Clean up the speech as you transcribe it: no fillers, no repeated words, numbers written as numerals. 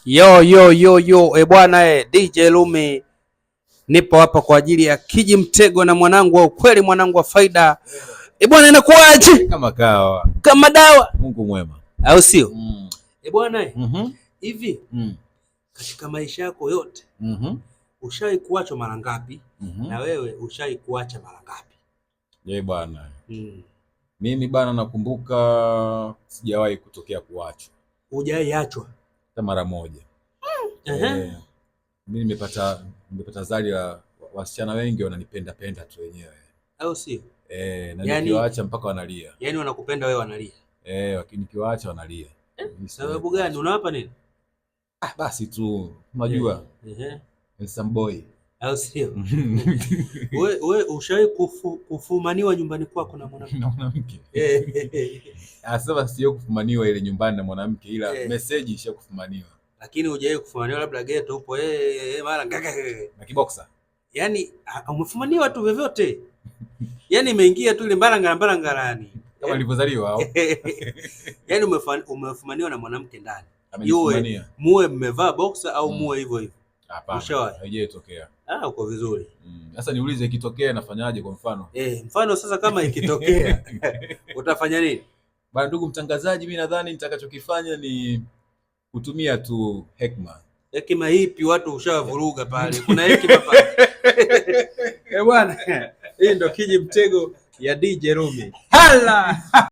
Yo yo yo yo, e bwana e, DJ Lumi nipo hapa kwa ajili ya Kiji Mtego na mwanangu wa ukweli, mwanangu wa faida. E bwana, inakuwaje? Kama kawa. Kama dawa. Mungu mwema. Au sio? Mm. E bwana e, hivi katika maisha yako yote ushawahi kuachwa mara ngapi? Na wewe ushawahi kuacha mara ngapi? Ye bwana. Mimi bana nakumbuka sijawahi kutokea kuachwa. Hujawahi achwa? Hata mara moja. Mimi nimepata zali la wasichana wengi wananipenda penda tu wenyewe. Au sio? Na Yaani nikiwaacha mpaka wanalia. Yaani wanakupenda wewe wanalia. Nikiwaacha wanalia. Mimi sijawahi Sababu gani? kuachwa. Unawapa nini? Ah, basi tu unajua. Handsome boy. Au sio? We ushawahi kufumaniwa nyumbani kwako na mwanamke? Na mwanamke. Sasa sio kufumaniwa ile nyumbani na mwanamke, ila message ishakufumaniwa. Lakini hujawahi kufumaniwa labda ghetto upo, mara gaga, gaga. Na kiboxer. Yaani, umefumaniwa tu vyovyote. Yaani imeingia tu ile mbarangara mbarangara yani. Kama nilivyozaliwa au? Yaani umefumaniwa na mwanamke ndani. Amenifumania. Yue, muwe mmevaa boxer au muwe hivyo hivyo. Hapana. Ushawahi? Haijatokea. Ah, uko vizuri. Sasa niulize ikitokea nafanyaje kwa mfano? Mfano sasa kama ikitokea utafanya nini? Bana ndugu mtangazaji, mimi nadhani nitakachokifanya ni kutumia tu hekima. Hekima ipi? Watu ushawavuruga pale. Kuna hekima pale. Bwana, hii ndo Kiji Mtego ya DJ Rumi. Hala!